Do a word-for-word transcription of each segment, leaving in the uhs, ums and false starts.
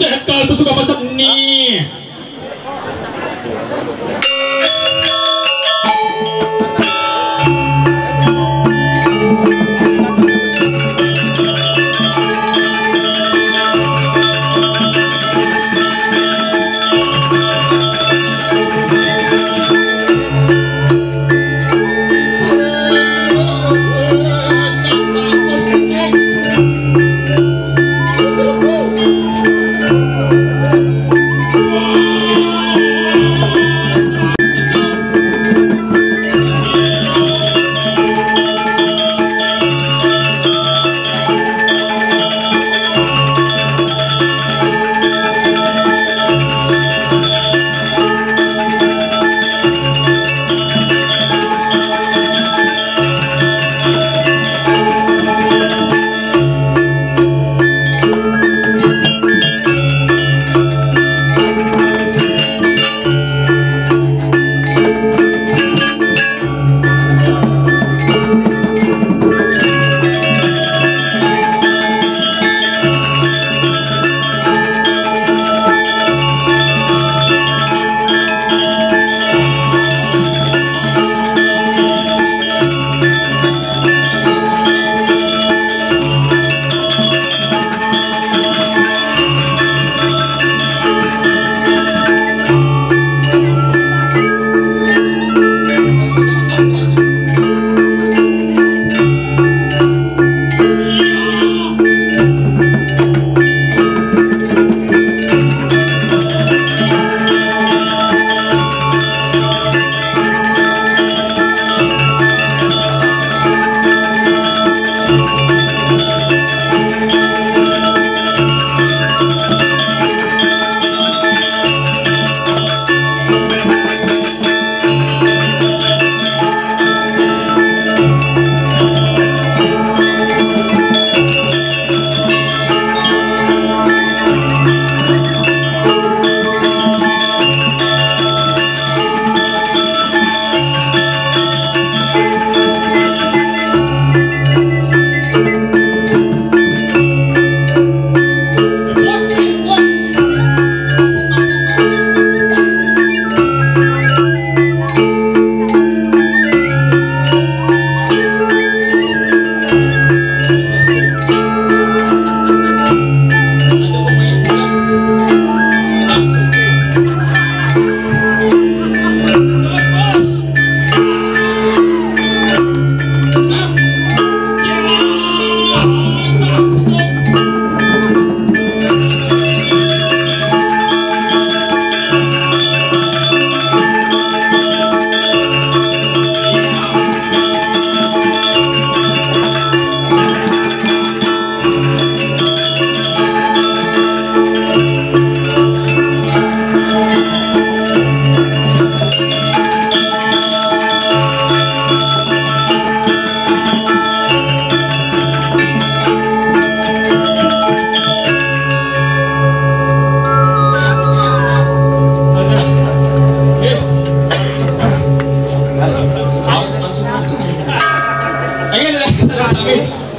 Cekal pesuka masak ni.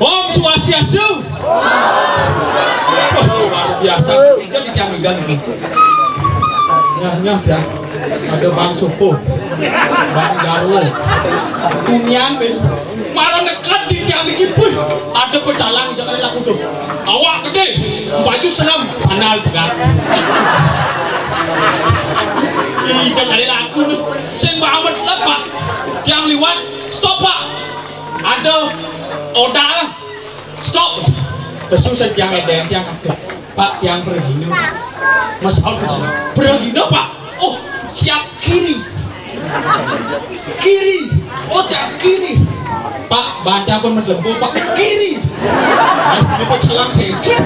Om Swastiastu. Wah, luar biasa. Jadi tiang minggat itu. Nyah, nyah, tiang. Ada Bang Sopo. Bang Jarwo. Kumian, Ben. Mara neked di tiang iki, puh. Ada pecalang, jangan laku tuh. Awak gede, baju serem, sandal pegat. Ih, jangan laku tuh. Sing banget lah, Pak. Tiang liwat, stop, Pak. Ada odak lah. Stop. Pesu sing tiang eden, tiang kaget. Pak, tiang pergi no. Mas Aul kecil. Pergi no, Pak. Oh, siap kiri. Kiri. Oh, siap kiri. Pak, bantai pun medlempo, Pak. Kiri. Eh, ini pecalang sengklet.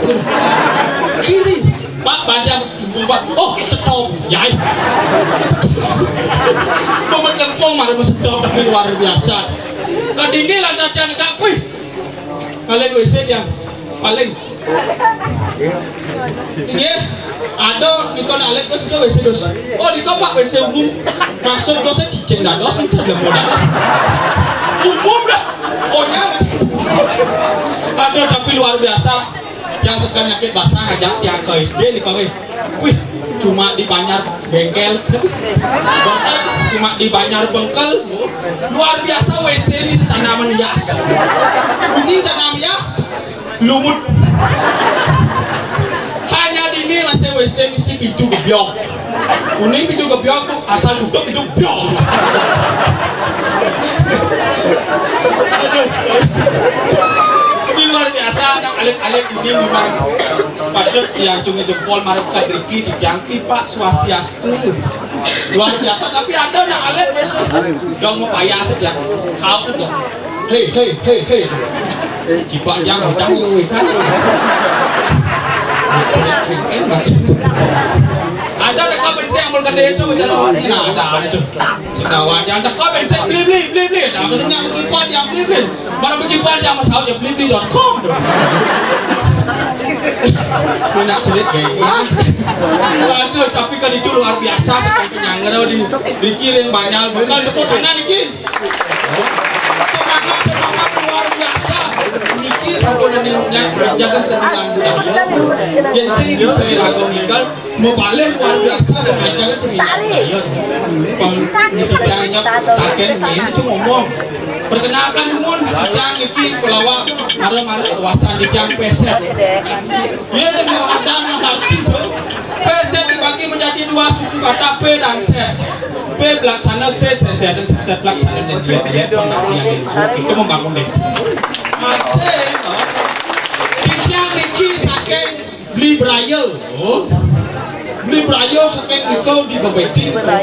Kiri. Pak, bantai medlempo, Pak. Oh, stop. Yai. Pemet lempung mari stop, tapi luar biasa. Kadini lantaran kak, wih. Kalian W C yang paling. Nggih. Ada nika nak alit, Gus, itu W C, Gus. Oh, nika, Pak, W C umum. Maksud Gus, cicing dados, itu lemu dados. Umum dah. Oh, nyaman. Aduh, tapi luar biasa. Yang sekan nyakit basah ngajak tiang ke S D ni kau, eh. Wih, cuma di Banjar Bengkel. Bengkel, cuma di Banjar Bengkel. Luar biasa W C ni, si tanaman hias. Ini tanam hias, lumut. Hanya di ini masih W C misi pintu gebyok. Kuning pintu gebyok tu asal tutup pintu gebyok. Aduh. Ini luar biasa, anak alit-alit ini memang patut diacungi jempol, marep kadriki di tiang, Pak Swastiastu. Luar biasa, tapi ada anak alit biasa. Dong mau payah saja. Kau tu dah. Hei, hei, hei, hei. Kipak yang macam lu kan. Ada dekat pencet yang berkata itu macam lu. Ini ada, ada tu. Sekawan yang dekat pencet beli, beli, beli, beli. Nah, maksudnya kipak yang beli, beli. Mana pergi pada yang masalah dia beli, beli dot com tu. Lu nak cerit kayak gini. Waduh, tapi kan itu luar biasa sekali, penyangga di, dikirim banyak. Bukan tepuk tangan dikit. Semangat, semangat luar biasa. Niki sampun ada yang mengerjakan seni budaya. Yang saya bisa ragu meninggal, mau balik luar biasa dan ajaran seni budaya. Pang, niki caranya taken, ini tu ngomong. Perkenalkan, nuwun, titiang niki pelawak, mara-mara wasan titiang Pesek. Ya, ada arti tu. Pesek dibagi menjadi dua suku kata, P dan Set. P pelaksana, Se, Se, Se, dan Se, Se pelaksana, dan dia, dia pernah yang itu membangun desa. Masih, titiang niki saking Beli Braya. Oh. Beli Braya saking mriko di Bebedi. Hmm.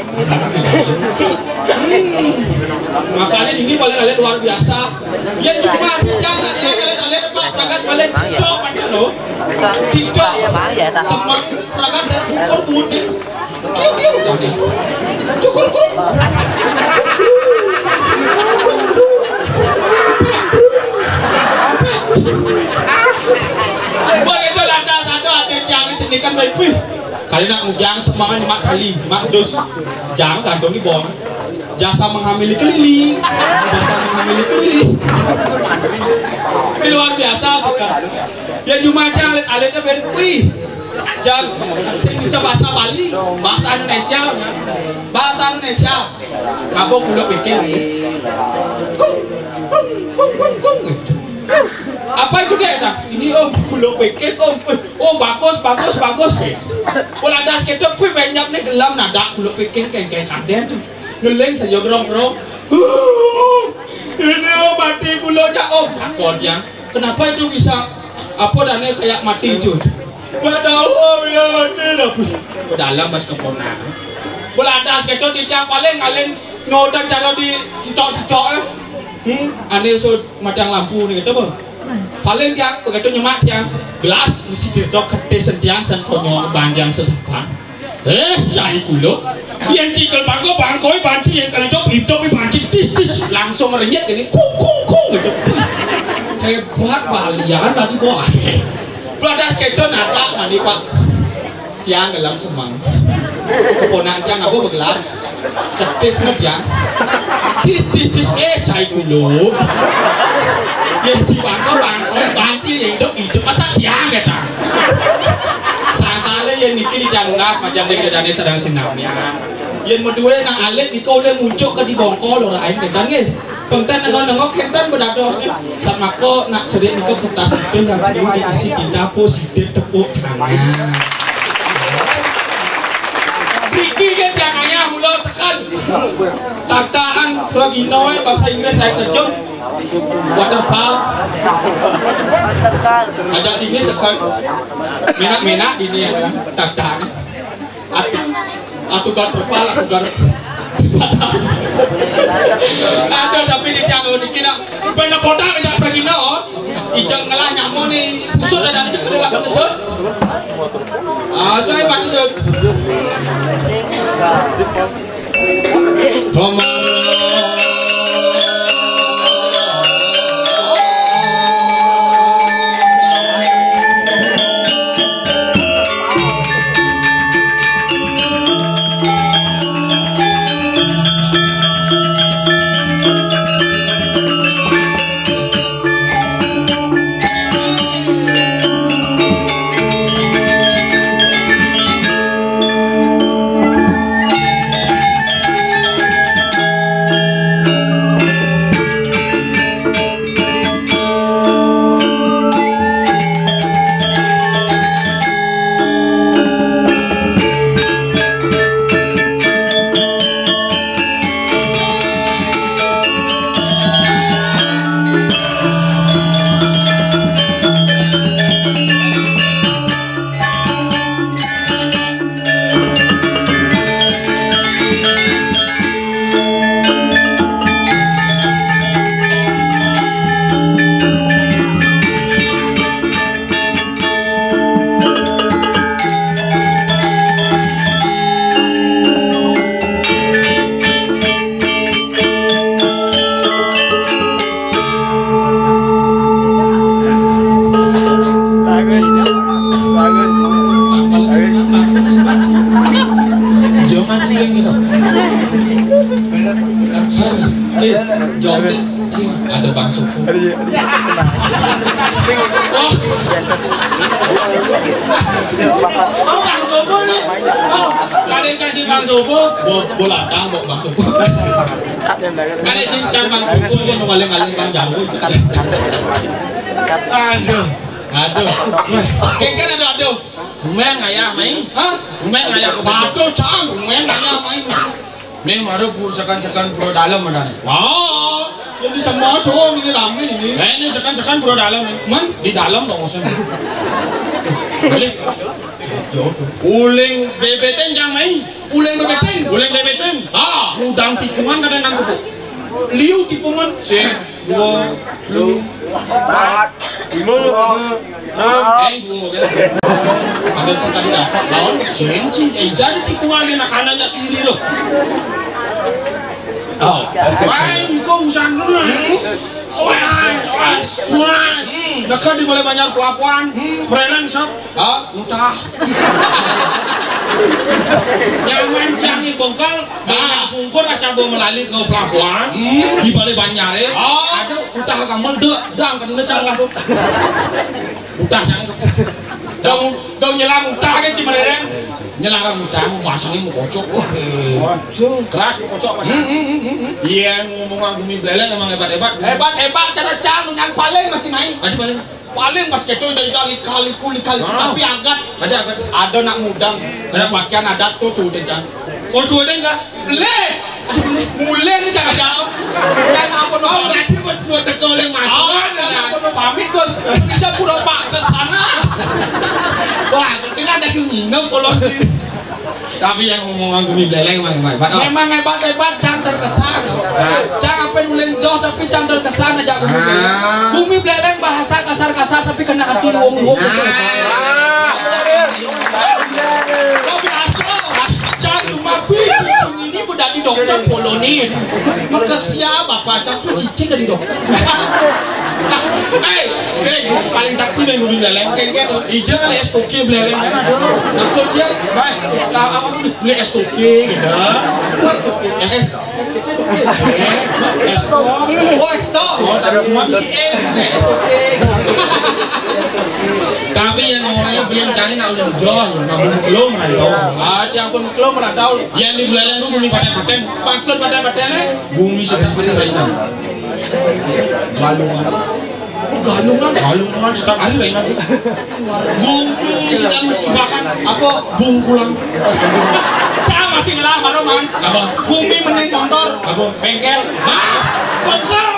Makanya ini paling alit luar biasa. Ya cuma yang alit, alit, alit, Pak, pragat paling dok aja loh. Tidak. Semua pragat cara kukur putih. Kiu, kiu, tadi. Cukur, cukur. Begitu lantas ada, ada yang cenikan baik, wih. Kali nak ngujang semangat nyemak kali, mak dus. Jang gantung di bawah. Jasa menghamili keliling. Jasa menghamili keliling. Ini luar biasa sekali. Ya cuma aja alit-alitnya ben, wih. Jang, sing bisa bahasa Bali, bahasa Indonesia, bahasa Indonesia. Apa kula pikir? Kung, kung, kung, kung, kung. Apa itu dia dah? Ini om kula pikir om. Oh bagus, bagus, bagus. Kula das kita kui banyak ni gelam nadak kula pikir kengkeng kaden tu. Ngeling saja gerong-gerong. Ini om mati kula nya om. Takut yang. Kenapa itu bisa apa dane kayak mati itu? Gak tahu, oh, bila mati lah. Dalam pas keponak. Beladas gitu di tiang paling ngalin noda cara di titok-titok, eh. Hmm, ane so matiang lampu ni gitu, Bang. Paling tiang begitu nyemak tiang gelas mesti titok ketis sentiang san konyol bandiang sesepan. Eh, cai kulo. Yang cikal bangko bangkoi banci yang kali top hidup banci tis tis langsung renyet gini kung kung kung gitu. Hebat balian tadi bos. Beladas keto nata mandi pak. Siang dalam semang. Keponak tiang apa begelas. Ketis ni tiang. Tis tis tis eh cai kulo. Yang cikal bangko bangkoi banci yang hidup hidup masa tiang kata. Sangkale yen niki dicanunas macam ning dadane sedang sinamian. Yen meduwe nak alit nika oleh muncuk ke di bongkol ora ae kencang nggih. Pengten nengok-nengok kenten bedados nggih. Samaka nak cerik nika kertas putih yang perlu diisi tinta positif tepuk tangan. Niki ke tiang ayah mula sekan. Tataan praginoe bahasa Inggris saya kerja. Waterfall. Ajak dini sekan. Minak-minak dini ya. Tataan. Atu, atu gar terpal, atu gar. Ada tapi di tiang niki nak. Benda botak aja pergi no. Ijang ngelah nyamu ni pusut ada ni kena lakukan pusut. Ah, saya bantu sud. Joget. Ada Bang Suku. Ada, ada. Sing. Oh. Biasa. Oh, Bang Suku nih. Oh, ada yang kasih Bang Suku. Bo-, bola tang, Bang Suku. Ada cincang Bang Suku, dia mau maling-maling Bang Jago. Aduh. Aduh. Kengken, aduh, aduh. Tumben ayah, Mai. Hah? Tumben ayah. Waduh, Cang, tumben ayah, Mai. Nih, baru bu-, sekan-sekan pura dalam ada nih. Wah, jadi semua show ini rame ini. Eh, ini sekan-sekan pura dalam nih. Man? Di dalam dong, Osen. Balik. Uling bebeten, Cang, Mai. Uling bebeten? Uling bebeten. Ah. Udang tikungan kadang nang sebut. Liu tikungan. Sing. Dua, lu, empat, lima, enam. Eh, dua, kan? Ada yang tadi dasar, kawan. Senci, eh, jadi tikungan dia nak kanannya kiri loh. Oh. Main, kau musang dulu. Hmm? Mas, mas, mas. Hmm. Dekat di Balai Banjar pelabuhan. Hmm. Merereng, sok. Hah? Utah. Nyaman siang bongkol, banyak bungkur asa bawa melali ke pelabuhan, hmm, di Balai Banjar, eh. Oh. Ada utah kamu, dek, dang, kena canglah tu. Utah cang. Dong, dong nyelang utah ke Cimerereng? Nyelang utah, mau pasangin mau kocok. Oke. Waduh, keras mau kocok pasang. Hmm, hmm, hmm, hmm, hmm. Iya, ngomong gumi beleleng emang hebat-hebat. Hebat, hebat, cara cang, yang paling masih naik. Tadi paling. Paling pas ketu dari kali-kali, kuli-kali, ah, tapi agat. Ada agat. Ada nak mudang. Ada. Pakaian adat tuh, tuh, deh, Cang. Oh, tuh, ada enggak? Boleh. Ada boleh. Boleh nih, Cang, jauh. Dan apa tuh? Oh, pamit? Berarti buat suatu kau yang mati. Oh, dan apa tuh pamit, Gus? Kita pura pak ke sana. Wah, kecil ada yang minum, kalau sendiri. Tapi yang ngomong gumi beleleng emang hebat. Oh. Memang hebat-hebat, Cang terkesan. Nah. Cang apa nulen joh, tapi Cang terkesan aja gumi beleleng. Ah. Gumi beleleng bahasa kasar-kasar, tapi kena hati luwung-luwung. Nah. Tapi asal, Cang cuma biji ini udah di dokter Polonin. Maka siapa Cang tuh cicing dari dokter. Eh, eh, paling sakti main gumi beleleng. Kayak gitu. Ija kan es koki beleleng kan ada. Maksudnya? Baik, apa, apa, beli es koki gitu. Es, eh, es kok. Oh, es kok. Oh, tapi cuma si eh, es koki. Tapi yang ngomongnya belum cari nak udah joh, nggak belum belum kan kau. Ah, yang pun belum pernah tahu. Yang di beleleng tuh gumi paten-paten. Maksud paten-patennya? Gumi sedang ada layanan. Galungan. Galungan. Galungan, setiap hari lain aku. Bumi sedang musibahkan. Apa? Bungkulan. Cang masih ngelah, baru, Man. Apa? Bumi mending motor. Apa? Bengkel. Hah? Bengkel?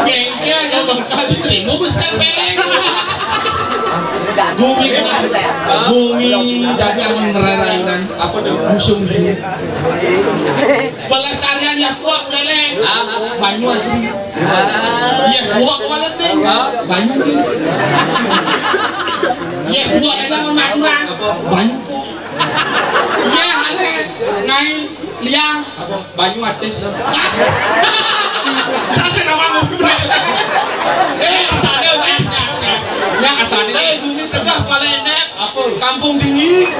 Bengkel, ya, bengkel. Diterima, bos, dan peleng. Bumi kena. Bumi, dan yang menerainan. Apa tuh? Busung. Pelestarian ya kuat, lele. Ah, ah, ah. Banyu asli. Ah. Ya kuat, kuat, lele. Ah. Banyu ni. Ya kuat, ada maturan. Banyu po. Ya, aneh. Ngai, liang. Apa? Banyu atis. Kasih nama ngomong. Eh, asal dia, eh, yang asal dia. Eh, bumi tegah, pala enek. Apa? Kampung Tinggi.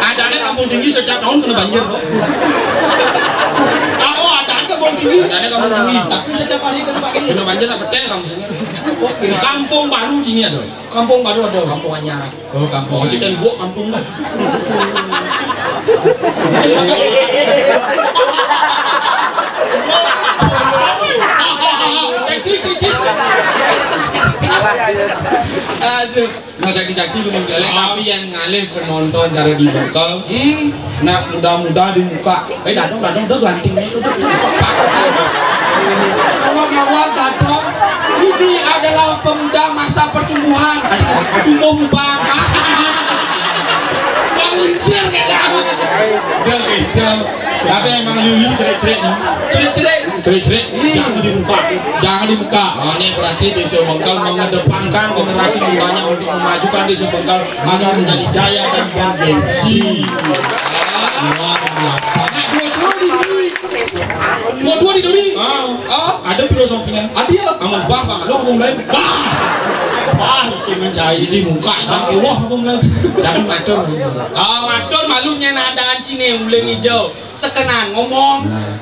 Adanya Kampung Tinggi setiap tahun kena banjir, kok. Ah, oh, ada Kampung Tinggi. Adanya Kampung Tinggi. Tapi setiap hari kena banjir. Kena banjir apa, betul, Kampung Tinggi? Oke. Kampung Baru Tinggi ada. Kampung Baru ada. Kampung Anyar. Oh, Kampung. Oh, si Tembok Kampung dah. Eh, cik, cik, cik. Aduh. Nah, sakti-sakti lu menggalak, ah, tapi yang ngalih penonton cara di bengkel. Hmm. Nak muda-muda di muka. Eh, dadong, dadong, udah gelanting nih, udah, udah, udah. Gawat, gawat, dadong. Ini adalah pemuda masa pertumbuhan. Tumbuh ubang. Bang lincir, kan? Udah, udah. Tapi emang liu-liu cerik-cerik, no? Cerik-cerik. Cerik-cerik, hmm, jangan dibuka. Jangan dibuka. Oh, ini berarti Desa Bengkal mengedepankan generasi mudanya untuk memajukan Desa Bengkal agar menjadi jaya dan bergengsi. Luar biasa. Nah, dua-dua di duri. Dua-dua di duri. Ah. Ah. Ada filosofinya. Ada ya? Aman, bah, bah, lo ngomong lain. Bah. Bah, itu mencari. Ini muka, jangan ewah ngomong lain. Tapi matur. Ah, matur malunya nak ada ancine uling hijau. Sekenan ngomong. Nah.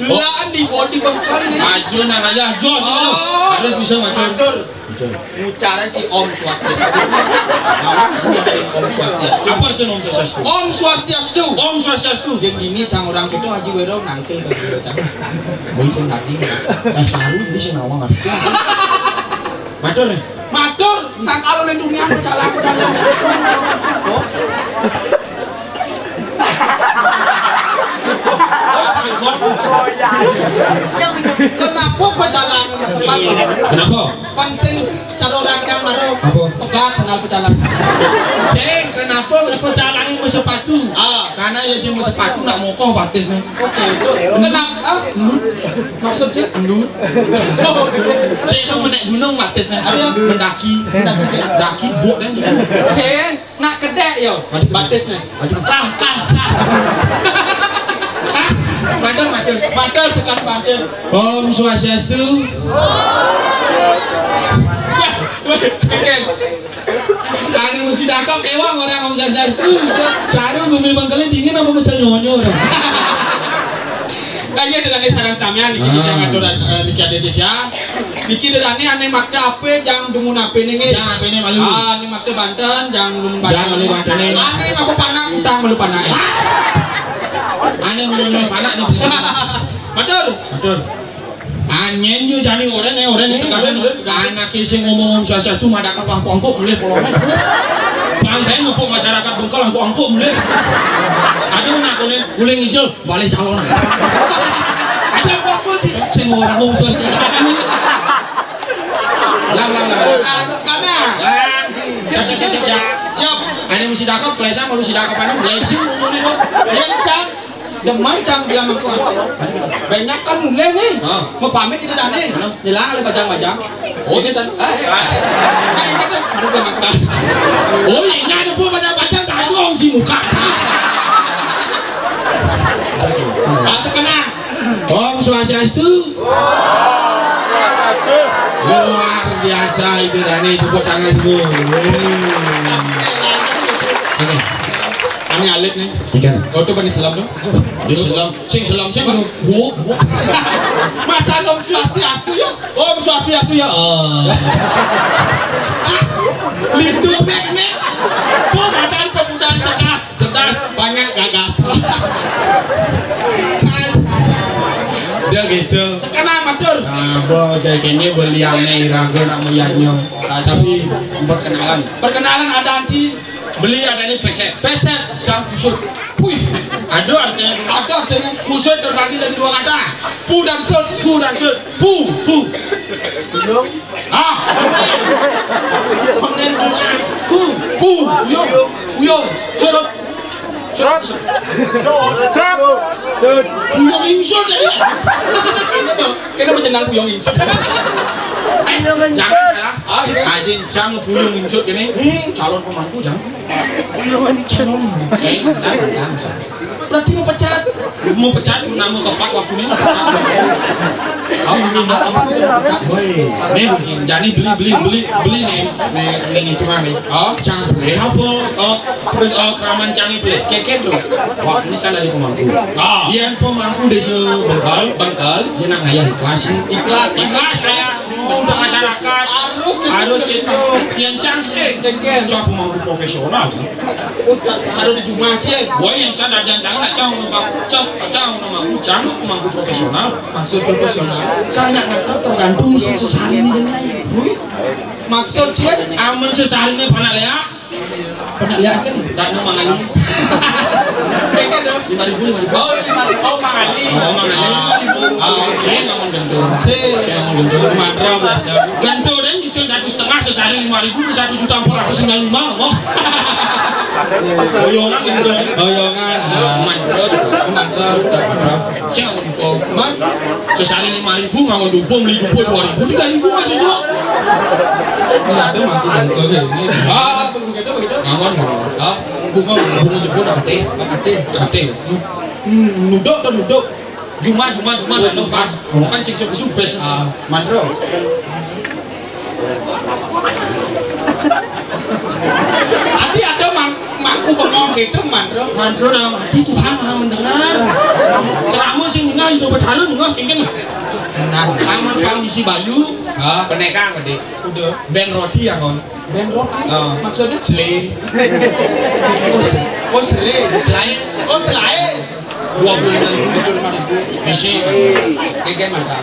Lah, di bodi bengkal ini. Aja nang ayah jos itu. Oh. Harus bisa matur. Matur. Matur. Ngucaran si Om Swastiastu. Ngawang si Om Swastiastu. Apa itu Om Swastiastu? Om Swastiastu. Om Swastiastu. Yang dini cang orang kita Haji Wero nangkil ke dia cang. Mungkin tadi. Eh, saru ini si nawang ada. Matur. Matur, sangkalo ning dunia pecalang. Oh. Kenapa pecalang? Kenapa? Pan sing cara orang yang marah. Apa? Pegat sandal pecalang. Sing, kenapa pecalang yang sepatu? Ah. Karena ya si sepatu nak mokoh batis nih. Oke. Kenapa? Ah? Maksudnya? Endut. Sing itu menek gunung batis nih. Ada. Mendaki. Mendaki. Daki buk dan dia. Sing, nak kedek yo. Aduh. Batis nih. Aduh. Kah, kah, kah. Ah, matur, matur. Matur sekan pancen. Om Swastiastu. Wah, wah, oke. Anu mesti dakap ewang orang Om Swastiastu. Saru bumi bengkale dingin apa pecah nyonyo dah. Kaya dedane sareng samian niki. Ah. Kita ngatur, eh, niki ada dia. Niki dedane ane makta ape jang dumun ape nih nggih. Jang ape nih malu? Ah, ane makta Banten jang dumun Banten. Jang malu Banten nih. Ane ngapa panak utang malu panak. Ah! Ane malu panak nih. Matur. Matur. Anyen yo jani oren eh, oren eh, tegasan oren. Anake sing ngomong Om Swastiastu madak apa angkuk-angkuk mulih polone. Banggain nupuk masyarakat Bengkal angkuk-angkuk mulih. Aduh nak kuning, kuning hijau, balik calon. Ada apa-apa sih? Sing ora Om Swastiastu. Lang, lang, lang. Karena. Lang. Siap, siap, siap, siap, siap. Siap. Ane mesti dakap, kelesa malu si dakap anu, mulai sing ngomongnya kok. Yang cang Demen cang bilang aku apa? Banyak kan mulai nih. Ah. Mau pamit kita dah nih. Mana? Nyelang oleh bajang-bajang. Oh, ini san. Eh, eh. Ah. Nah, ini kan harus bilang aku. Oh, iya, ini ada pun bajang-bajang tak ada si muka. Ah, sekenang. Om Swastiastu. Luar biasa itu Dani, tepuk tanganmu. Wih. Oke. Ane alit nih. Ikan. Oto bani selam dong. Di selam, sing selam sing bu. Masa Om Swastiastu ya? Om Swastiastu ya. Eh. Lindu nek nek. Pemuda pemuda cerdas. Cerdas. Banyak gagas. Dia gitu. Sekarang matur. Nah, bo, jadi kene beliane iraga nak muyanyo. Tapi perkenalan. Perkenalan ada anci. Beli ada nih peset. Peset. Jam kusut. Puih. Ada artinya. Ada artinya. Kusut terbagi jadi dua kata. Pu dan sut. Pu dan sut. Pu. Pu. Ah. Konen. Ku. Pu. Uyung. Uyung. Sut. Sut. Sut. Uyung insut jadi. Kena berjenang puyung insut. Eh, jangan salah. Ah, iya. Ajin cang puyung insut ini. Hmm. Calon pemangku cang. Puyung insut. Eh, bentar, bentar, bentar. Berarti mau pecat. Mau pecat, nama kepak waktu ini pecat. Apa, apa, apa, apa, pecat? Woi, nih, jani beli, beli, beli, beli nih, nih, nih, hitungan nih. Oh. Cang, beli apa? Oh, per-, oh, keraman cang beli. Keket dong. Wah, ini cang dari pemangku. Ah. Iya, pemangku desa Bengkal. Bengkal. Dia nak ngayah ikhlas. Ikhlas. Ikhlas, ayah. Untuk masyarakat. Harus. Harus gitu. Yang cang sih. Keket. Cang pemangku profesional. Oh, ka-, kalau di rumah sih. Wah, yang cang dan cang nak cang numpang, cang, cang numpang, cang numpang profesional. Maksud profesional? Cang nak ngerti tergantung isi sesari ini. Wih. Maksud dia? Amun sesari ini panak leak. Panak leak kan? Tak numpang lagi. Kayaknya dong. Lima ribu, lima ribu. Oh, lima ribu. Oh, Mang Ali. Oh, Mang Ali, lima ribu. Ah. Saya nggak mau gendong. Saya nggak mau gendong. Mantra biasa. Gendong dan nyicil satu setengah sesari lima ribu, satu juta empat ratus sembilan lima, loh. Boyongan, boyongan. Boyongan. Ah. Mantap. Mantap, mantap. Siapa dupo? Mas, sesari lima ribu, ngangon dupo, beli dupo dua ribu, tiga ribu masuk, Sok. Ini ada mantu mantu aja ini. Ah, begitu, begitu. Ngangon, ngangon. Ah, bunga, bunga jebot, ate. Ate. Ate. Hmm, nuduk atau nuduk? Juma, juma, juma, dan pas. Kan siksa besuk, bes. Ah. Mandro. Ati ada, Mang. Mangku bengong gitu, mantra. Mantra dalam hati, Tuhan Maha Mendengar. Kerama sing ningah, Ida Betara ningah, kengken. Nah, amun pang isi bayu, kena kang gede. Udah. Ben roti ya, Kon. Ben roti? Ah. Maksudnya? Sele. Oh, se-, oh, sele. Selain. Oh, selain. Dua puluh lima ribu. Dua puluh lima ribu. Isi. Kengken mantra.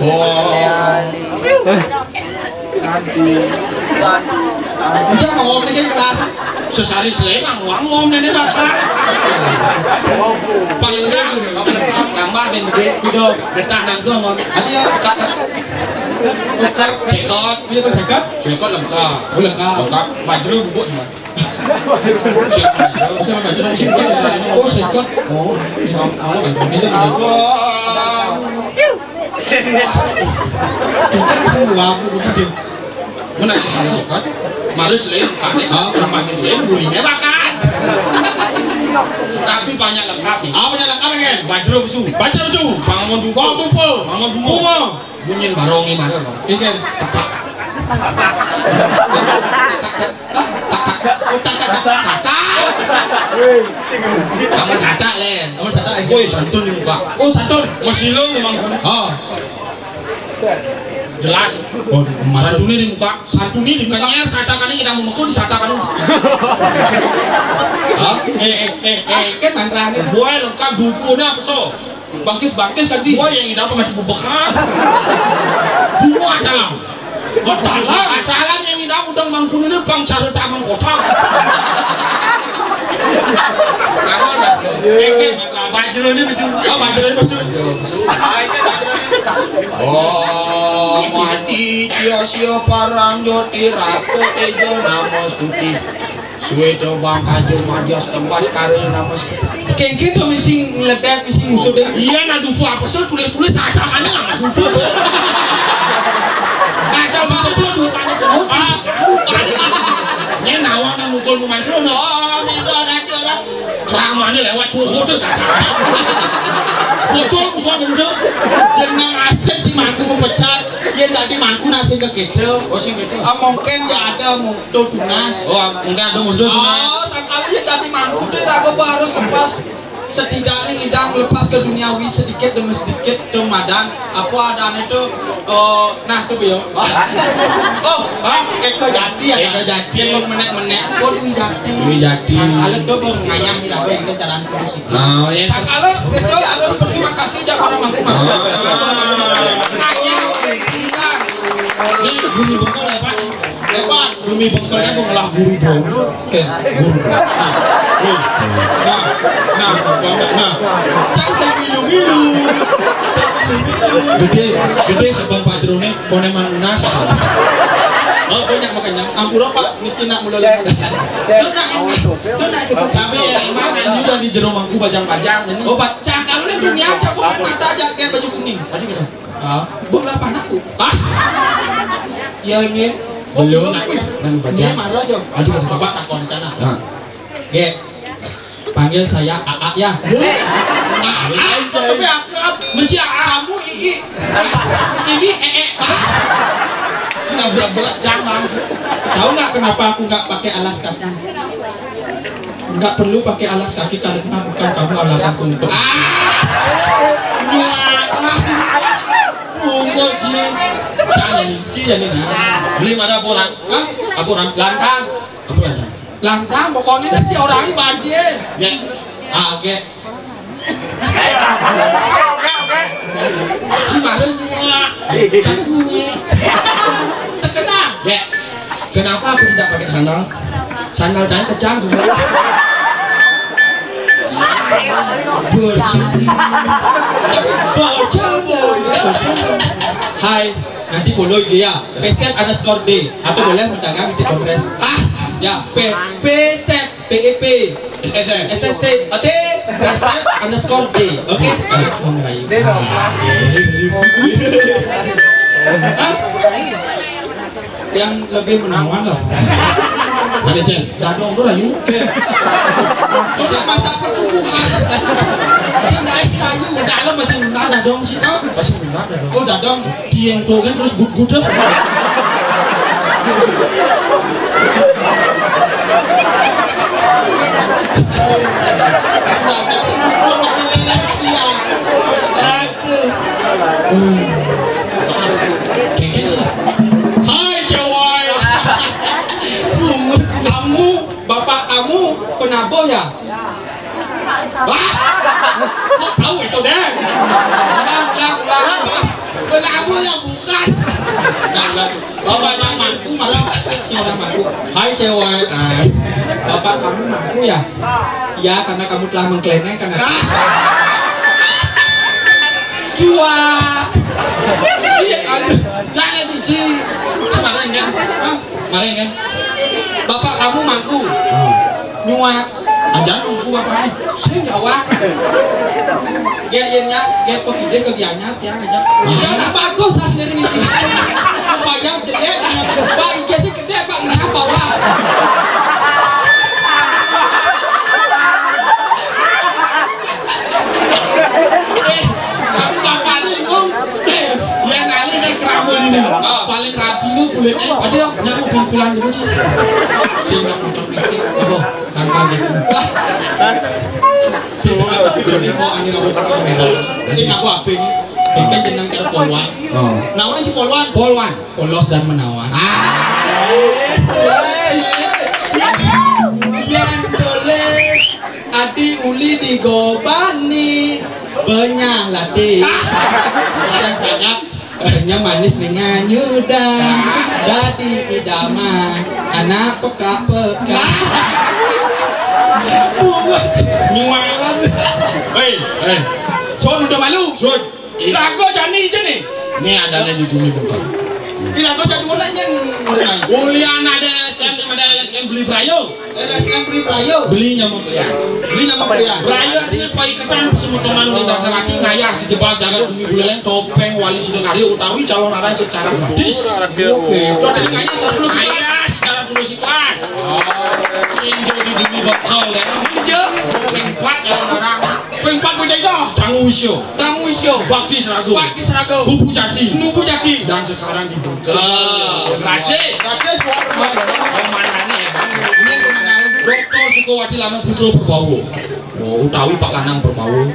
Oh. Udah, mau ngomong dikit kelas. Sesari selengang, uang ngomong nenek bakal. Paling enggak, tambah ben gede. Udah. Getah nangkong, ngomong. Adi ya, kakak. Cekot. Iya, kok cekot? Cekot lengkap. Oh, lengkap. Lengkap. Baju bubuk, Mas. Cekot. Oh, sama baju. Cekot sesari. Oh, cekot. Oh, mau, mau, Itu, itu. Wah. Kita bisa lagu begitu. Mun asa salah sokan, males lain, panis, ah, manis lain, bulinya makan. Tapi banyak lengkap nih. Apa yang lengkap, kan? Bajro besu. Bajro besu. Bangun dupo. Bangun dupo. Bangun bungo. Bungo. Bunyi barongi mana, Bang? Ikan. Tepak. Tepak. Tepak. Tepak. Tepak. Tepak. Satak. Kamu satak, Len. Kamu satak, eh. Woi, santun di muka. Oh, santun. Masih lo memang. Oh. Jelas. Oh, santuni di muka. Santuni di muka. Kenyer satakan ini, kita mau mekun satakan ini. Hah? Eh, eh, eh, eh, kan mantra ini. Gue lengkap dukunnya apa so? Bangkis-bangkis tadi. Gue yang ini apa masih bubek, ha? Bunga dalam. Oh, dalam. Dalam yang ini udah mangkun ini pang cara tamang kota. Kamu ada. Eh, eh, Bajro ini mesti. Oh, Bajro ini mesti. Oh, mati sia-sia parang joti rapo tejo namo stuti. Suwe to bang kajo madias tembas kare namo stuti. Kengke to misi ngledek, misi ngusut deh. Iya, nah dupu apa sih? Tulis-tulis ada kan ya, nah dupu. Asal betul dupa. Oh, ah, dupa. Ini nawang nang mukul muman. Oh, minta nanti orang. Kramane lewat cukup tuh sadar. Bocor musuh gendeng. Jeneng asik di mangku pecat. Yen dadi mangku nak sing kekedo. Oh, sing kekedo. Ah, mungkin ya ada muncul tunas. Oh, enggak ada muncul tunas. Oh, sakali yen dadi mangku tuh raga harus lepas. Setidaknya ngidang lepas ke duniawi sedikit demi sedikit tuh madan. Apa adanya tuh, eh, nah tuh, Bio. Oh, Eko Jati ya. Eko Jati. Eko menek-menek. Waduh, Jati. Iya, Jati. Sakala tuh, Bang, ngayang sih, aku yang jalan terus. Oh, iya. Sakala, itu harus berterima kasih aja pada Mangku, Mangku. Ah. Nanya, ini gumi bengkol ya, Pak? Ya, Pak. Gumi bengkol ya, Bang, lah guru dong. Oke. Guru. Nah, nah, nah, nah. Cang sing milu-milu. Sing milu-milu. Gede, gede sebab Pak Jerone, koneman lunas apa? Oh, banyak makanya. Ampura, Pak. Niki nak mula lagi. Cek. Cek. Tuh nak ini. Tuh nak gitu. Tapi ya, emang kan juga di jero mangku bajang-bajang ini. Oh, Pak, cakal lu dunia, cakal lu mata aja kayak baju kuning. Tadi gitu. Ah, bok lah panakku. Ah. Ya, ini. Belum. Nang bajang. Ini marah aja. Aduh, aduh. Bapak takon sana. Nah. Ge. Panggil saya Aa ya. Aa, tapi akrab. Benci Aa. Kamu Ii. Ini Ee. Cina berat-berat jangan. Tahu nggak kenapa aku nggak pakai alas kaki? Nggak perlu pakai alas kaki karena bukan kamu alasanku untuk. Ah. Bungo cina. Cina nih, cina nih. Beli mana apa orang? Hah? Apa orang? Lantang. Apa lantang? Lantang, pokoknya nanti orang ini banjir. Ya. Ah, oke. Cibareng. Sekena. Ya. Kenapa aku tidak pakai sandal? Sandal saya kejang juga. Berjudi. Berjudi. Hai, nanti follow I G ya. P Z underscore D. Atau boleh mendagang di Kongres. Ah, ya, P, P Z, P E P. S S C. S S C. T, P Z underscore D. Oke, sekarang mulai. Hah? Yang lebih menawan loh. Ada, Cen. Dadong tuh, ayo. Bisa masak pertumbuhan. Sing naik kayu. Ke dalam masih benar dadong sih. Hah? Masih benar dadong. Oh, dadong. Dieng tuh kan terus gut-gut tuh. Ya. Wah, kok tahu itu deh? Ulang, ulang, ulang. Apa? Kenapa yang bukan? Ulang, ulang. Bapak yang mangku, malah. Orang mangku. Hai, cewek. Hai. Bapak kamu mangku ya? Ya, karena kamu telah mengkleneng karena. Ah. Cuak. Iya, aduh. Jangan dici. Kemarin kan? Hah? Kemarin kan? Bapak kamu mangku. Oh. Nyuak. Aja mangku bapak ini. Saya nyawak. Gaya nya, gaya kok ide ke gayanya, tiang aja. Ah. Ya, tak bagus hasilnya ini. Bayar jelek, Pak, ike sih gede, Pak, ngapa, Pak? Eh, tapi bapaknya bingung. Eh, ya nali dan keramun ini. Ah. Paling rapi lu kulitnya. Ada yang nyaku pimpilan dulu sih. Sing nak nonton T V. Aduh, tanpa gitu. Wah. Si sekarang video ini kok angin aku pakai kamera. Ini aku apa ini? Ini kan jeneng kira polwan. Oh. Namanya si polwan. Polwan. Polos dan menawan. Ah. Yang boleh adi uli digobani benyah latih. Yang banyak. Benyah manis dengan nyudan. Jadi idaman anak peka-peka. Nyuangan. Hei, eh. Son udah malu. Son. Irago jani aja nih. Ini adanya di bumi bukan. Irago jani mana yang mulai? Ulian ada L S M, ada L S M beli brayo. L S M beli brayo. Belinya mau belian. Belinya mau belian. Brayo ini paiketan pesemutongan di dasar hati ngayah sejebal jagat bumi buleleng topeng wali sidokaryo utawi calon arang secara gratis. Oke, udah jadi kayaknya seratus. Ngayah secara tulus ikhlas. Sing jadi bumi bakal ya. Iya. Topeng empat calon arang. Ping empat beda itu. Dangu Wisyo. Dangu Wisyo. Bakti Serago. Bakti Serago. Kubu Jati. Kubu Jati. Dan sekarang dibuka gratis. Gratis, wah, luar biasa. Komandannya ya, Bang. Ini komandan. Doktor Sukowati Lanang Putra Perbawo. Oh, utawi Pak Lanang Perbawo.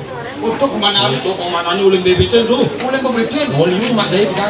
Untuk komandan. Untuk komandan ini uling bebetin tuh. Uling bebetin. Oh, liu mak dari bukan.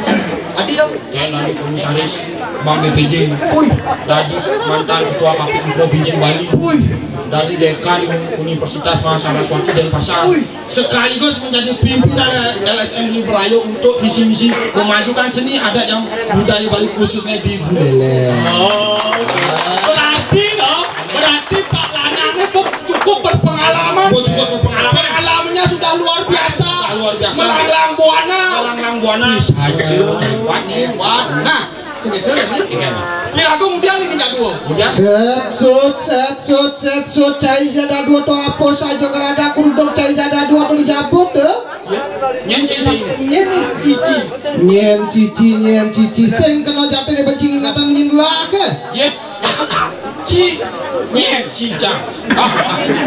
Adi dong. Kayak nanti komisaris Bank B P J. Wih. Dadi mantan ketua K P U Provinsi Bali. Wih. Dadi dekan Universitas Mahasaraswati Denpasar. Wih. Sekaligus menjadi pimpinan L S M Bumi Brayo untuk visi misi memajukan seni adat yang budaya Bali khususnya di Buleleng. Oh, oke. Berarti loh, berarti Pak Lanang itu cukup berpengalaman. Oh, cukup berpengalaman. Pengalamannya sudah luar biasa. Sudah luar biasa. Melanglang buana. Melanglang buana. Hebat nih. Hebat. Nah, Ini aku kemudian ini jadwal. Set sut set sut set sut, cai jadadua to apo sajo ngerada kurudok cai jadadua to dijabut tuh. Nyen cici. Nyen cici. Nyen cici, nyen cici. Sing kena jatuh di bencing ingatan minulake. Ye. Ci. Nyen cicang. Ah,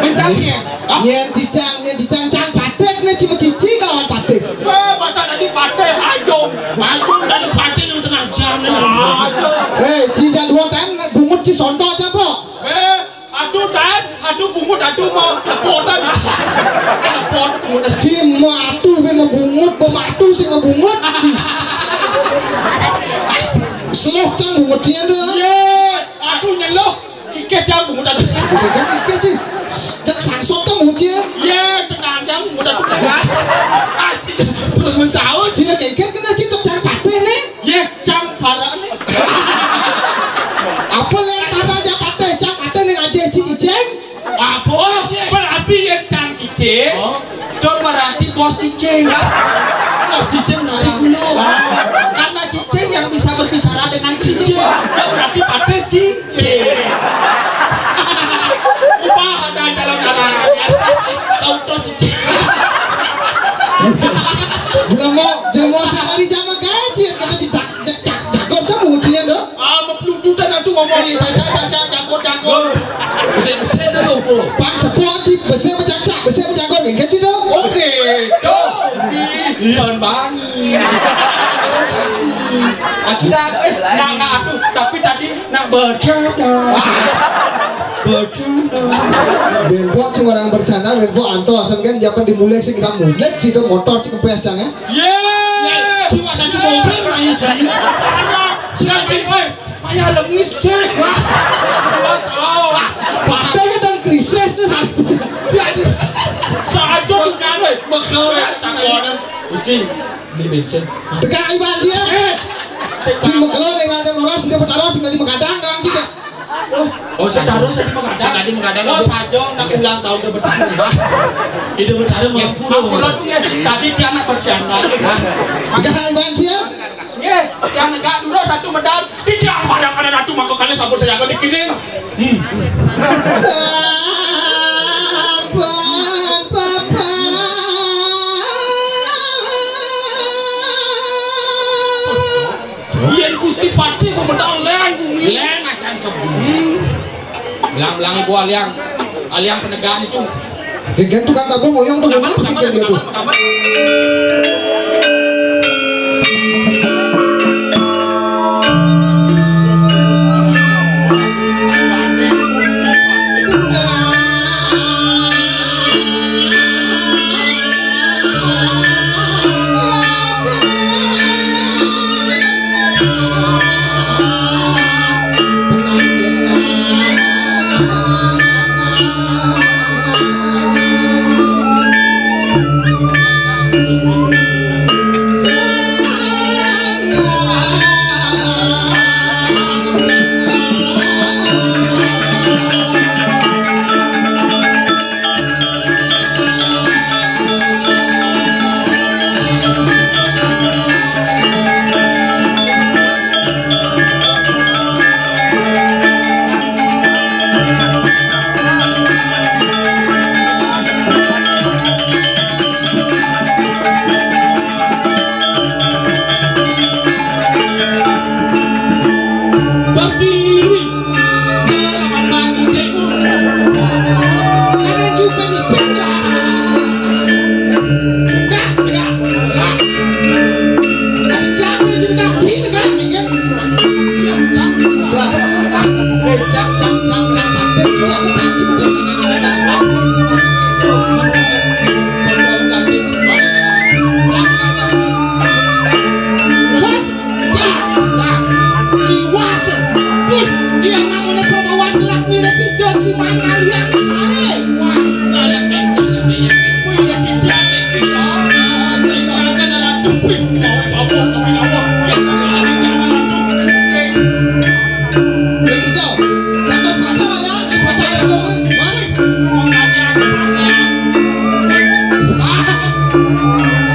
mencang nyen. Ah. Nyen cicang, nyen cicang, cang patik nih, cuma cici kawan patik. Wah, batal tadi patik, ajo. Ajo tadi patik yang tengah jam nih. Ajo. Eh, ci jadwal kan bungut ci sontok aja, Bro. Eh, aduh, Tan, aduh, bungut, aduh, mau lepotan. Lepot, bungut. Ci mau atuh, be mau bungut, mau matu sih mau bungut. Seloh cang bungut ci ada. Ye, aduh, nyeloh. Kikeh jam bungut atuh. Kikeh, kikeh, Ci. Cek sangsot tuh bungut ci. Ye, tenang jam bungut atuh. Wah, aci, terus mensaut. Ci, kikeh kena ci tok cang patih nih. Ye, cang parah nih. Apa le parah aja patih, cang patih nih aja ci cicing. Apa? Oh, berarti ye cang cicing. Oh. Itu berarti bos cicing. Bos cicing nanti dulu. Karena cicing yang bisa berbicara dengan cicing. Itu berarti patih cicing. Upah ada calon arang. Kau tuh cicing. Jelema, jelema sekali jama gaji, kata cicak, cak, cak, cakep cemu dia tu. Ah, mepludutan atuh ngomong ni, cak, cak, cak, cak, jago, jago. Besar-besar dah lupa. Pang cepok cik, besar bercakap, besar berjago, minggat cik tu. Okey, tu. Ih, Tuan Bani. Aku dah, eh, nak, nak atuh, tapi tadi nak bercanda. Bercanda. Benpok cuma orang bercanda, benpok anto asal kan japan dimulai sih kita mulai cik tu motor cik kempes cang ya. Ye! Cuma satu mobil main sih. Siapa? Payah lengis sih. Wah. Wah, salah. Patih dan krisis ni Gusti, beli bensin. Tegak iban dia. Eh. Sing mekelo ning ngadeg ora sing Betara sing dadi megadang kan sih. Oh, Betara sing dadi megadang. Sing dadi megadang. Oh, saja nak ulang tahun ke Betara. Hah? Itu Betara mau pulang. Pulang tuh ya. Tadi dia anak bercanda. Tegak iban dia. Nggih, yang negak dulu satu medal. Tidak pada kada ratu maka kada sampun saya akan dikirim. Hmm. Sampun papa. Yen Gusti Patih pemedal leng bumi. Leng asan ke bumi. Belang-belang ibu aliang. Aliang penegakan itu. Sing kan tukang tabuh ngoyong tuh, kapan, kapan, kapan, kapan? Berdiri. Selamat pagi, Cik Nur. Kalian jumpa di Pemda. Tegak, tegak, tegak. Ada jam, ada jam, sini, kan? Jam, jam, jam. Lah, eh, jam, jam, jam, jam. Hah? Dah, dah. Liwase. Wih, iya namanya pemawon kelak mirip ijo ciman kalian sae. Wah, kalian sae, kalian sae. Wih, ya tidak iki ya. Ah, tidak. Jangan ada tuh, wih, bawa, bawa, kami bawa. Ya, jangan ada, jangan ada. Wih. Wih, ijo. Jatuh sepatu ya, jatuh sepatu ya, jatuh. Wih, makanya aku saatnya. Wih. Ah.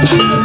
Jatuh.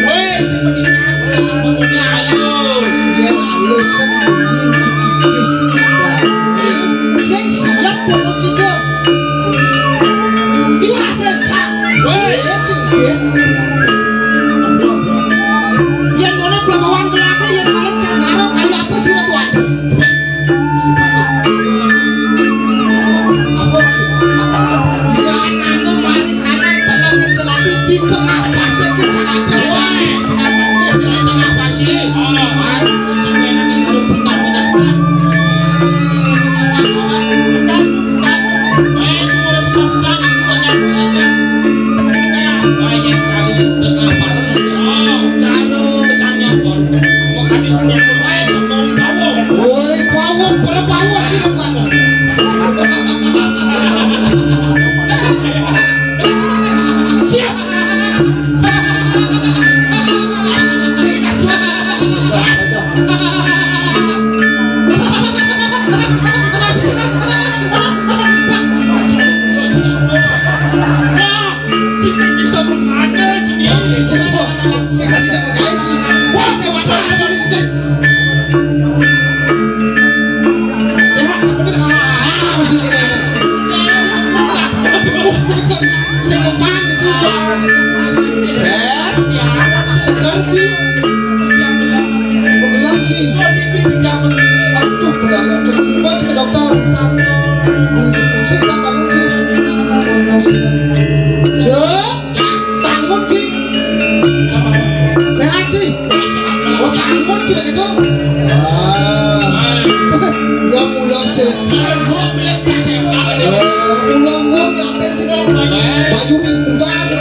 Weh, sing mendingan, pokoknya halus. Yen halus, yen jegigis ada. Sing siap pokok juga. Iya, sing tak. Weh, cengkir. Yen ngene, Bambang, kelake, yen paling cengkaro kaya apa sih, Ratu Adi? Woi, pawon, pada pawon sih, Pak. Siap. Ci. Gelem, Ci. Aduh, pedalem, Ci. Bawa ke dokter. Sing dah bangun, Ci. Bangun, Ci. Sehat, Ci. Wah, bangun, Ci, begitu. Ah. Ya, mula sehat. Mula wong ya, Ci. Bayu ni muda, Ci.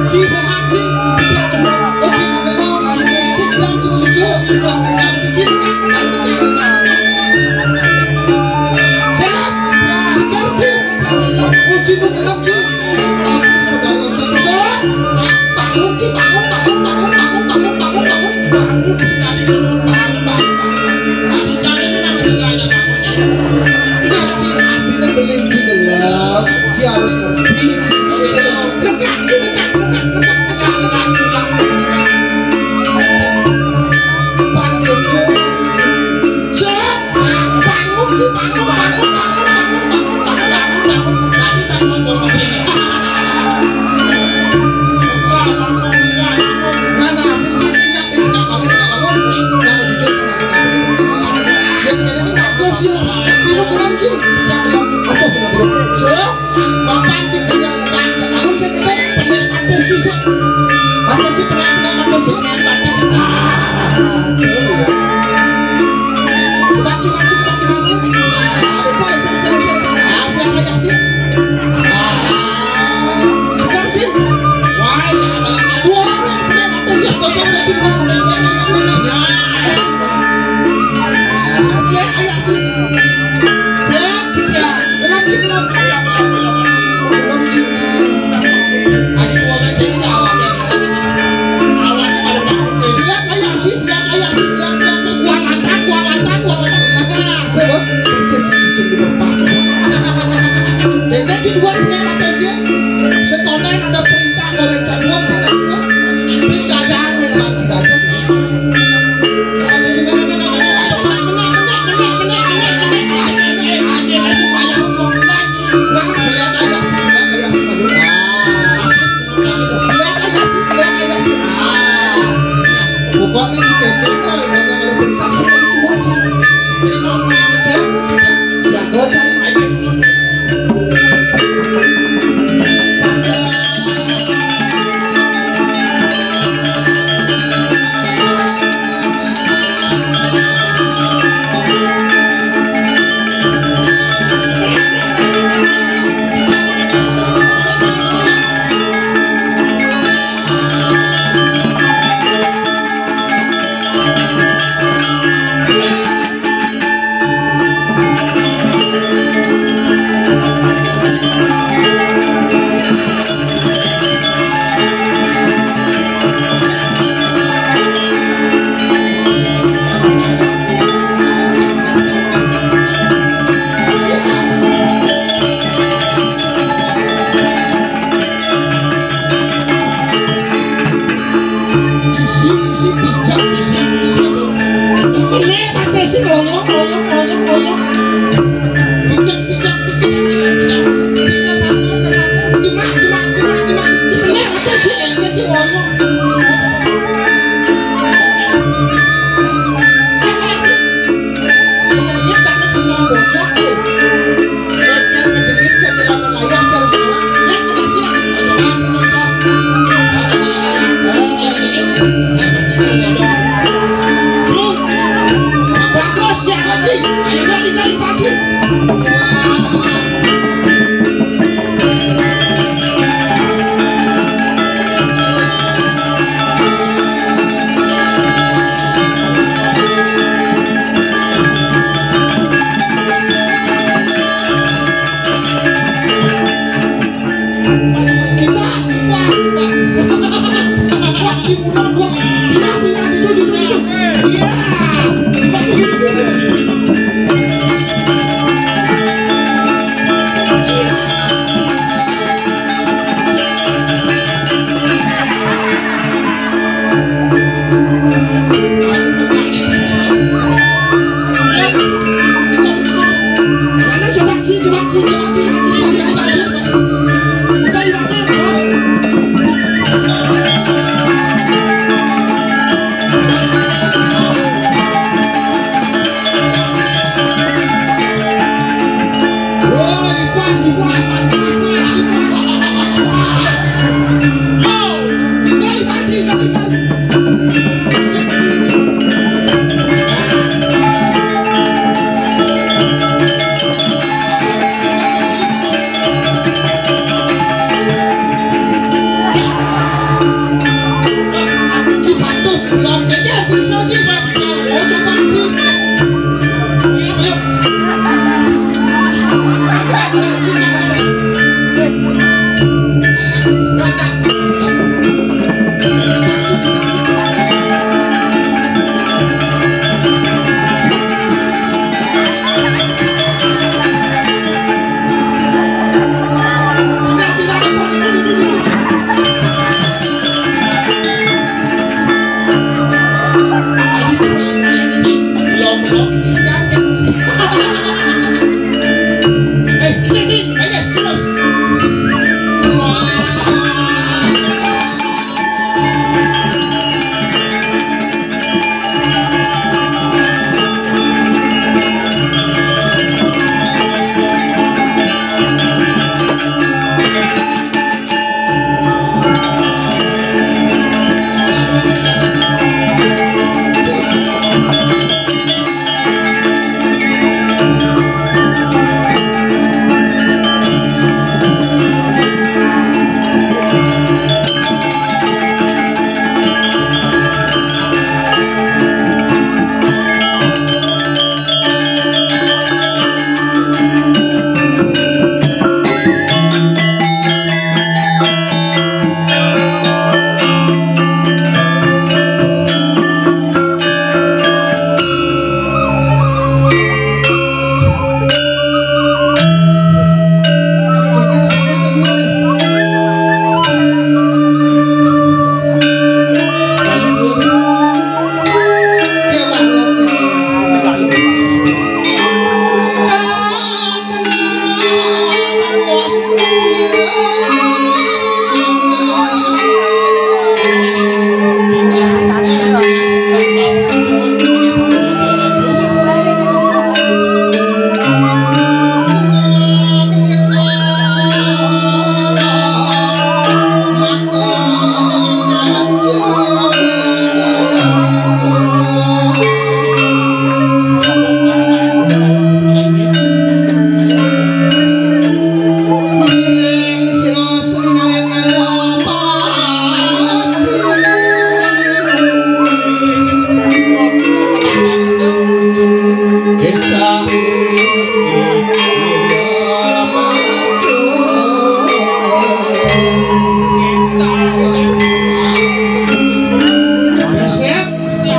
Ci, sehat, Ci. Udah gelap. Oh, Ci, nggak gelap. Ci, gelap, Ci, cucu. Udah gelap, Ci, Ci. Tekak, tekak, tekak, tekak, tekak. Sehat. Segar, Ci. Udah gelap. Oh, Ci, nggak gelap, Ci. Aku sudah gelap, Ci. Sehat. Bangun, Ci, bangun, bangun, bangun, bangun, bangun, bangun, bangun. Bangun, Ci, tadi gelap. Bangun, bangun, bangun, bangun. Tadi jangan menang, enggak ada bangunnya. Iya, Ci, artinya beli, Ci, gelap. Ci harus ngerti, Ci. Tegak, Ci, tegak, tegak, tegak, tegak, tegak, tegak, tegak. Panggil tuh. Cek, bangun, Ci, bangun, bangun, bangun, bangun, bangun, bangun, bangun, bangun. Tadi Samson bongkok ini. Buka, bangun, buka, bangun. Nah, nah, Ci, sini, tegak, bangun, tegak, bangun. Nah, jujur, Ci. Yang kayaknya Ci, bagus, ya. Sini, gelap, Ci. Apa? Cek, Bapak, Ci, kenyang, tegak, tegak, bangun, Ci, kita.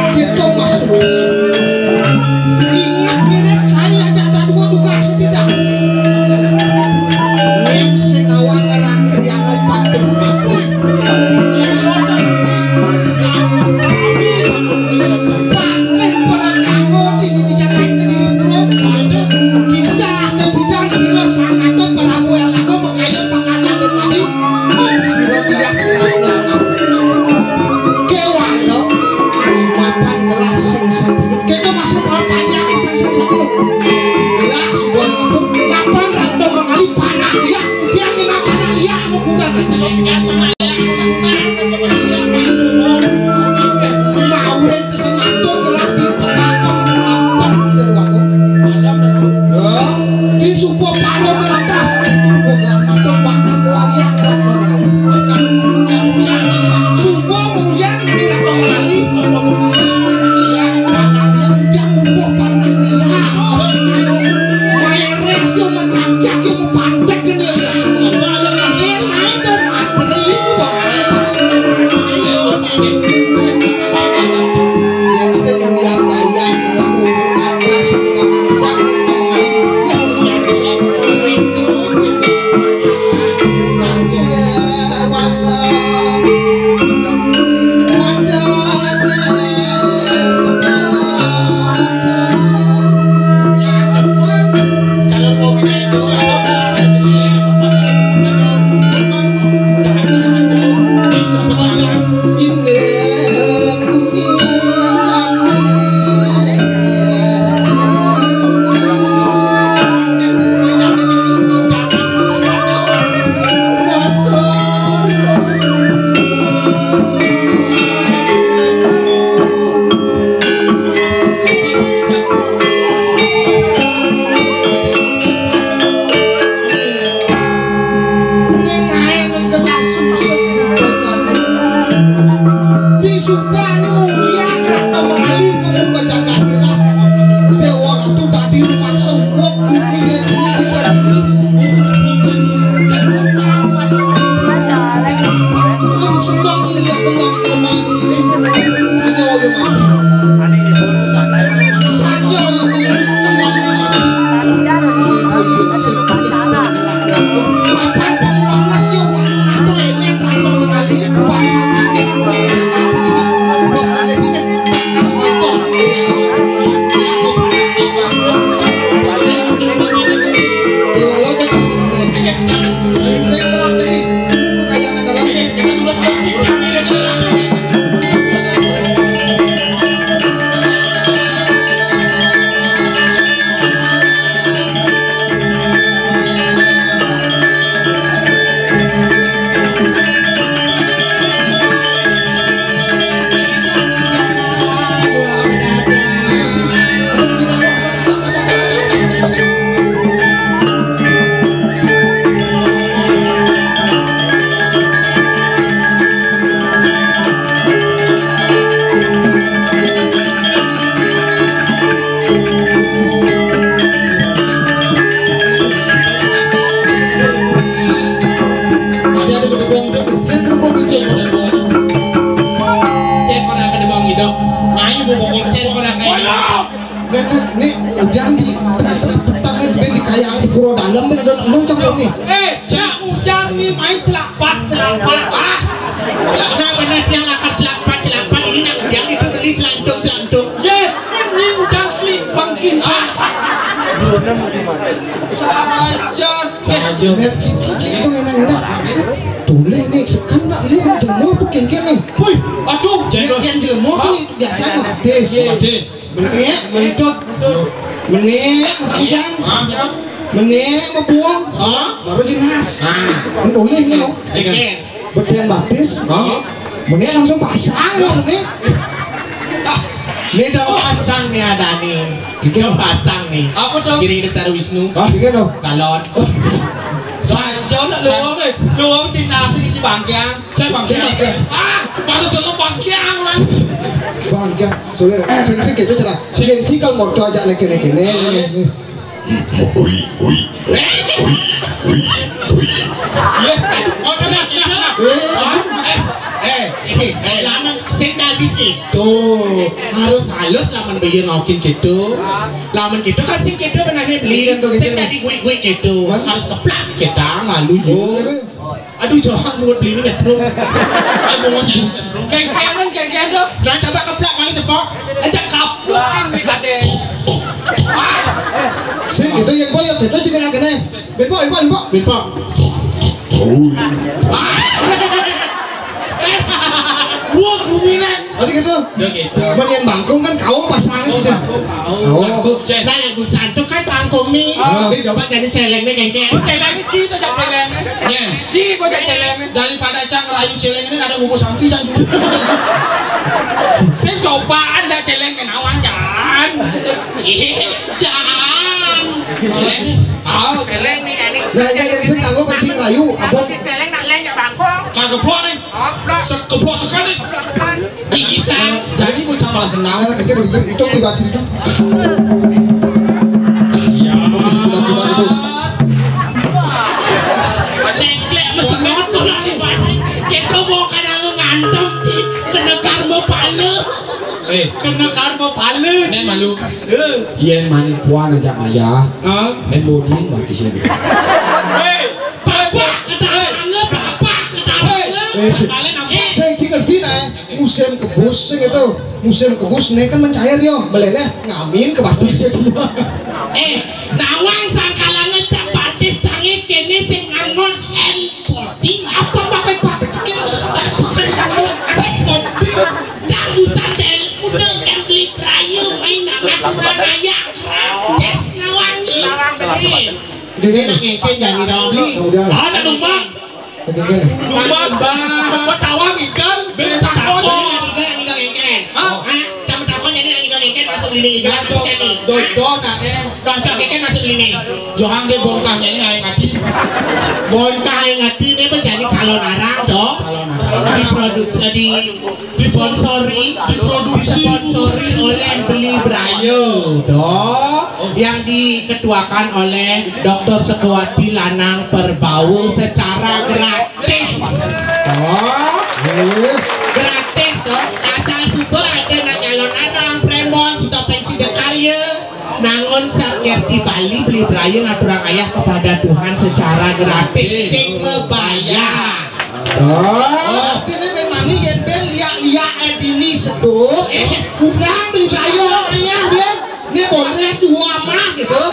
Kita masih ingat mirip saya aja ada dua juga setidak. Ning sing awang ngerak kriya lompat. Patih para kanggo dini dijalan kediri pulo. Kisah kepidan sira sang ato Prabu Erlangga mengayun panganan tadi. Sira tiyang kira-kira. Kewala mapan gelah sing satu. Kita masuk para panjang sing sing satu. Gelah sudah ngepung. Mapan ratu mengalih panah liak. Dia lima panah liak mau kurang. Mawin kesempatan gelah dia pemaham melampang di dalam waktu. Ya, di subuh pano melantas. Gelah matur bakal walian. Subuh mulian di Ratu Lali. Iya, bakal dia juga bubuh panah liak. Leres yo mencacak yo mepantek ini ya. Iya, naik ke materi, Pak. Yang sing mulian daya telah memberikan ras di makan dan Dalam bener dong lu cang dong nih. Eh, cak ujang nih main celapat, celapat. Ah, nah bener dia lakar celapat, celapat. Ini nak ujang itu beli celantung, celantung. Ye, ini ujang klik bangkin. Ah, ajar. Aja. Mer cici cici itu enak-enak. Boleh nih sekarang nak lu jelmo tuh kengkeng nih. Wih, aduh. Yang jelmo tuh itu biasa mah. Des. Des. Menik, mentut. Menik, panjang. Menik, mebuang. Baru jelas. Nah. Ini boleh nih. Oke. Beden batis. Menik langsung pasang loh, menik. Ini dong pasang nih ada nih. Kita pasang nih. Apa dong? Kiri kita taruh Wisnu. Ah, iya dong. Galon. Sanjo nak luang eh. Luang di nasi isi bangkian. Cek bangkian. Ah, baru selalu bangkian orang. Bangkian. Soalnya sing sing gitu cara. Sing cikal motor aja lagi lagi nih. Ui, ui. Ui, ui, ui. Ye, oh, tenang, tenang. Eh, eh, eh, eh, lamun sing dadi gitu. Harus halus lamun bayi ngokin gitu. Lamun gitu kan sing gitu benane beli. Sing dadi ui, ui gitu. Harus keplak kita malu yo. Aduh, jangan buat beli ini nyetrum. Aduh, mau nyetrum. Kengkengan, kengkengan tuh. Nah, coba keplak malu cepok. Aja kaplak ini kade. Sing gitu ya, boy, ya gitu sini kene. Binpo, binpo, binpo. Binpo. Wah, bumi nih. Ada gitu. Udah gitu. Mendingan bangkung kan kau pasangnya sih. Oh, bangkung, Cek. Nah, lagu santuk kan bangkung nih. Dia coba jadi celeng nih, kengke. Oh, celeng nih, Ci, itu aja celeng nih. Ya. Ci, gua aja celeng nih. Daripada cang rayu celeng ini ada bubuk sampi, cang. Sing cobaan dah celeng ke nawang, Jan. Ih, Jan. Celeng. Oh, celeng nih, Jan. Nah, ini yang sing kanggo kencing rayu, abot. Celeng nak leng ya bangkung. Kagak keplok nih. Keplok. Keplok sekali. Gigisan. Jadi bocah malas kenal. Nah, pikir itu, itu pribadi itu. Ya. Kuda-kuda itu. Neklek mesenot tuh lah di mana. Kita mau kadang ngantuk, Ci. Kena karma pala. Eh, kena karma pala. Nen malu. Eh. Yen mani puan aja ayah. Hah? Nen boding bagi sini. Hei, bapak ketahuan lo, bapak ketahuan lo. Eh. Sekalian apa? Saya ngerti nah. Musim kebus sing itu, musim kebus nih kan mencair yo, meleleh ngamin ke batis ya. Eh, nawang sangkala ngecap batis cangit kene sing ngangon hand body apa pakai batis cangit hand body. Cang busan tel udel kan beli brayu main nama turun ayah gratis nawang nih. Jadi nak ngeken jadi dong beli. Udah. Ada dong bang. Lumba. Lumba. Ketawa ngigel. Bentak kocok. Ngigel, ngigel, ngigel. Hah? Ah, cang takon jadi ngigel, ngigel masuk lini ngigel. Dodo, nah, eh. Cang ngigel masuk lini. Johang deh bongkahnya ini aing ati. Bongkah aing ati ini menjadi calon arang, dong. Calon arang. Diproduksi, di Disponsori, diproduksi, disponsori oleh Beli Brayo, dong, yang diketuakan oleh Dokter Sekuati Lanang Perbawa secara gratis. Oh, gratis, dong. Asal suba ada nak nyalon arang, premon, stop pensi karya. Nangun sakerti Bali Beli Brayo ngaturang ayah kepada Tuhan secara gratis sing mabaya. Oh, artinya ben mani yen ben liak-liak dini sedo, eh, undang Beli Brayo ayah ben. Ini boleh suama gitu.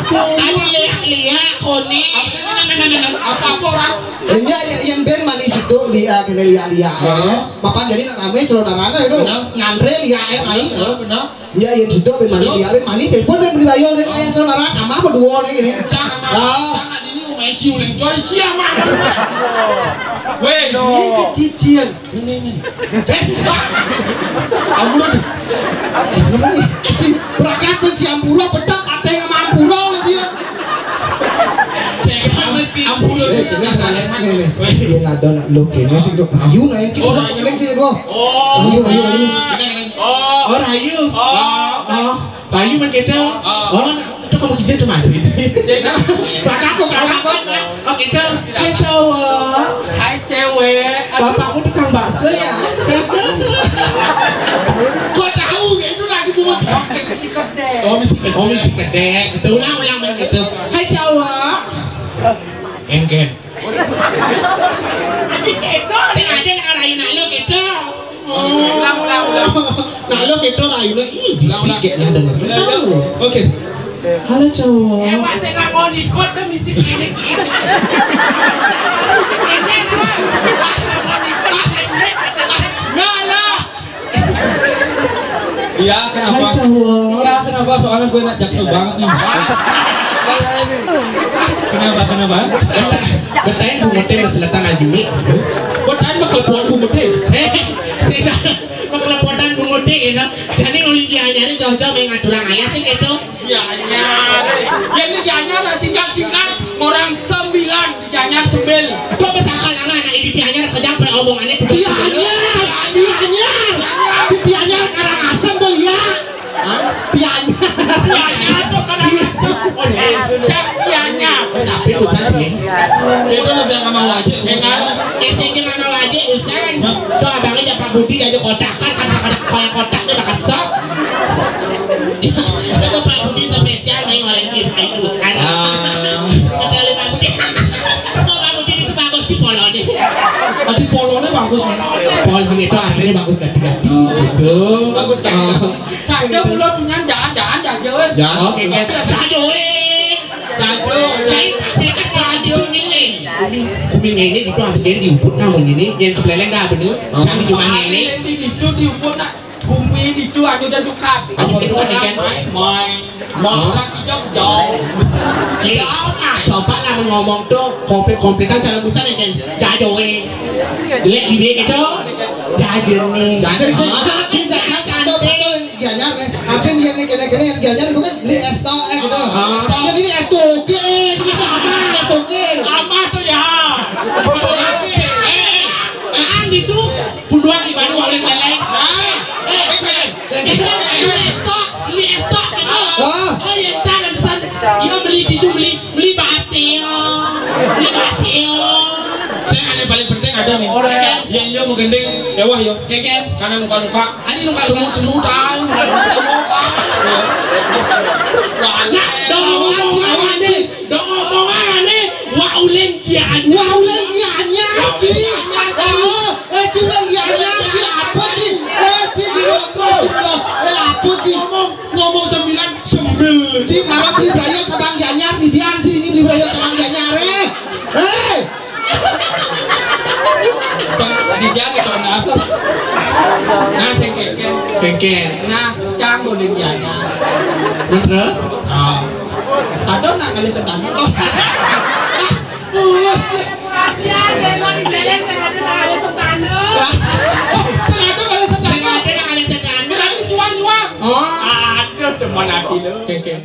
Ada liak-liak koni. Apa orang? Enggak, ya, yang ben mani sedo liak kena liak-liak. Mapan jadi nak rame celana rangka itu. Ngandre liak air main. Benar. Iya, yang sedok ben mani, iya ben mani telepon ben Beli Brayo ben ayah celana rangka sama apa dua nih gini. Cang sama, ah. Cang nak dini umai ciu leng jor cia mah. Weh, ini kecicil. Ini ini. Eh, ah. Ampun. Cicil ini. Berangkat pun si Ampura bedak ada yang sama Ampura kecil. Saya kan mesti. Ampun. Eh, sini, sini, sini. Iya, nado nak lo kene sing dok ayu nah, cik. Oh, ayu. Cik dua. Oh. Ayu, ayu, ayu. Oh, rayu. Oh. Oh, rayu man kita. Oh, itu kamu kerja tuh mantri. Pakako, pakako. Oh, kita. Hai cowok. Hai cewek. Bapakmu tukang bakso ya? Kok tahu ya itu lagi buat. Oh, misi kedék. Oh, misi kedék. Gitu, ulang, ulang, main gitu. Hai, cowok. Engken. Sing ada nak rayu nak lo gitu. Oh. Ulang, ulang, ulang. Nak lo gitu rayu nak. Ih, jijik kayak nak denger. Ulang, ulang. Oke. Halo, cowok. Eh, Pak, saya nggak mau ikut, tuh misi ini, gini. Misi ini, tuh. Nggak mau ikut, saya nggak mau ikut. Nggak lah. Iya, kenapa? Hai, cowok. Iya, kenapa? Soalnya gue nak jaksel banget nih. Kenapa, kenapa? Betain bunguté mas letang aja nih. Betain mah kelepuan bunguté. Hehe, sih, mah kelepuan bunguté gitu. Jadi uli dianyari jauh-jauh main ngaturang ayah sih gitu. Dianyar. Ya ini dianyar lah, singkat-singkat. Orang sembilan, dianyar sembil. Coba sakal anak ini dianyar kejam per omongannya. Dianyar, dianyar. Si dianyar karang asem tuh ya. Hah? Dianyar. Dianyar tuh karang asem. Oh, ya. Cak dianyar. Sampai besar nih. Itu lebih nggak mau aja. Enggak. S M K mana wajib usan. Tuh abangnya Pak Budi aja kotakan, kata-kata koyak kotaknya bakal sok. Ada Pak Budi spesial main orang di itu. Ada. Ah. Kata Pak Budi. Pak Budi itu bagus di polone. Tadi polone bagus nih. Polone itu artinya bagus ganti-ganti. Gitu. Bagus ganti-ganti. Ah. Saja ulo tunyan jangan-jangan jaja wé. Ya. Oke, oke. Jaja wé. Jaja. Jadi saya kan kalau di sini nih. Kuning, kuning ini itu apa jadi diubut namun ini yang kebeleleng dah bener. Oh. Kami cuma ini. Itu diubut nak. Bumi itu aja udah dukat. Aja udah dukat, kan? Main, main. Mau. Orang hijau, hijau. Iya, nah, coba lah ngomong tuh komplit-komplitan cara busan ya, Ken. Jaja wé. Lihat di dia gitu. Jaja nih. Jaja, jaja, jaja, jaja, cantik. Dianyar nih. Apa dia nih kena-kena yang dianyar itu kan beli es teh gitu. Ah. Jadi ini es toge, ini apa es toge? Apa tuh ya? Eh, eh, eh, itu buduan di mana orang leleng? Nah, eh, saya, kita beli es teh, beli es teh gitu. Ah. Oh, ya, entar ada pesan. Iya, beli itu, beli, beli basil, beli basil. Saya ada paling penting ada nih. Oke. Yang dia mau gending, ya wah ya. Oke, oke. Karena muka-muka. Ada muka-muka. Semut-semut, ah, muka-muka. Ya. Nah, dong omongan nih, dong omongan nih. Wah, uleng kianya. Wah, uleng kianya, Ci. Oh, eh, Ci, uleng kianya, Ci, apa, Ci? Eh, Ci, Ci, apa, Ci? Eh, apa, Ci? Ngomong, ngomong sembilan, sembil. Ci, marah beli brayo cabang gianyar, idian, Ci, ini beli brayo cabang gianyar, eh. Eh. Dijari soalnya aku. Nah, sing kengken. Kengken. Nah, canggo di diana. Terus? Oh. Tado nak kali setano. Oh. Kasihan, dia lagi jalan, saya ada nak kali setano. Sengaja kali setano. Sengaja nak kali setano. Berani jual-jual. Oh. Aduh, teman hati lu. Kengken.